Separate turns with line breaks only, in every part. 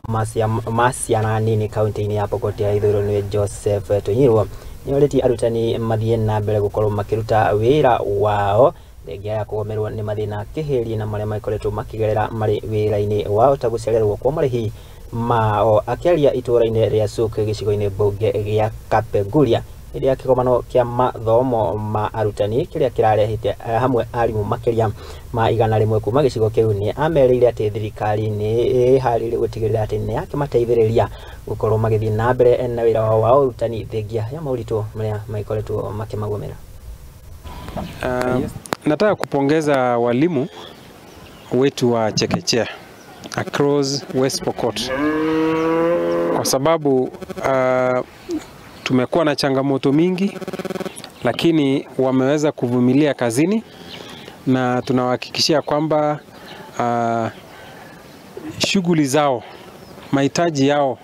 Ma ciana nini kaunti-inĩ ya Pokot ya ithũĩro nĩ Joseph Tunyirwo nĩ orĩtie arutani mathiĩ na mbere gũkorwo makĩruta wĩra wao thengia ya kũgomerwo nĩ mathĩna kĩhĩri na marĩa makoretwo makĩgerera marĩ wĩra-inĩ wao ta gũcererwo kwa marĩhi mao. Akĩaria itũũra-inĩ rĩa Suk gĩcigo-inĩ mbunge gĩa Kapenguria hĩndĩ ya kĩgomano kĩa mathomo ma arutani kĩrĩa kĩrarehete hamwe arimũ makĩria ma 100 kuma gĩcigo kĩu, nĩ amerĩire atĩ thirikari nĩ ĩharĩirie gũtigĩrĩra atĩ nĩ yakĩmateithĩrĩria gũkorwo magĩthiĩ na mbere na wĩra wao wa ũrutani thengia ya moritũ marĩa magĩkoretwo makĩmagũmĩra.
Nataka kupongeza walimu wetu wa chekechea across West Pokot kwa sababu tumekuwa na changamoto mingi, lakini wameweza kuvumilia kazini, na tunawahakikishia kwamba shughuli zao, mahitaji yao,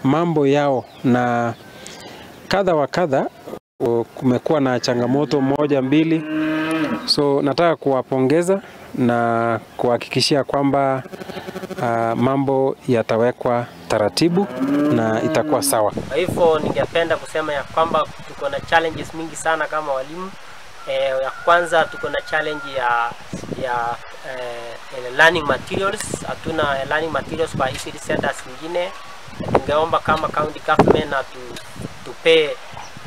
mambo yao na kadha wa kadha, kumekuwa na changamoto moja mbili. So nataka kuwapongeza na kuhakikishia kwamba mambo yatawekwa taratibu na itakuwa sawa.
Kwa hivyo ningependa kusema ya kwamba tuko na challenges mingi sana kama walimu. Ya kwanza tuko na challenge ya learning materials. Hatuna learning materials kwa ECD centers zingine. Tungeomba kama county government na tupee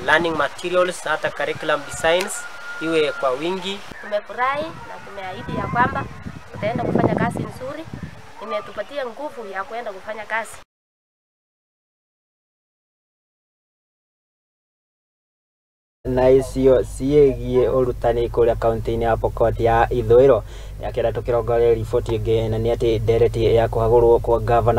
learning materials, hata curriculum designs iwe kwa wingi.
Tumefurahi na tumeahidi ya kwamba tutaenda kufanya kazi nzuri. Imetupatia nguvu ya kuenda kufanya kazi.
Na icio ciĩgiĩ ũrutani kũrĩa kaunti-inĩ ya Pokot ya ithũĩro. Ya kenda tũkĩrongoreria riboti ĩngĩ, na nĩ atĩ ndereti ya kũhagũrwo kwa gavana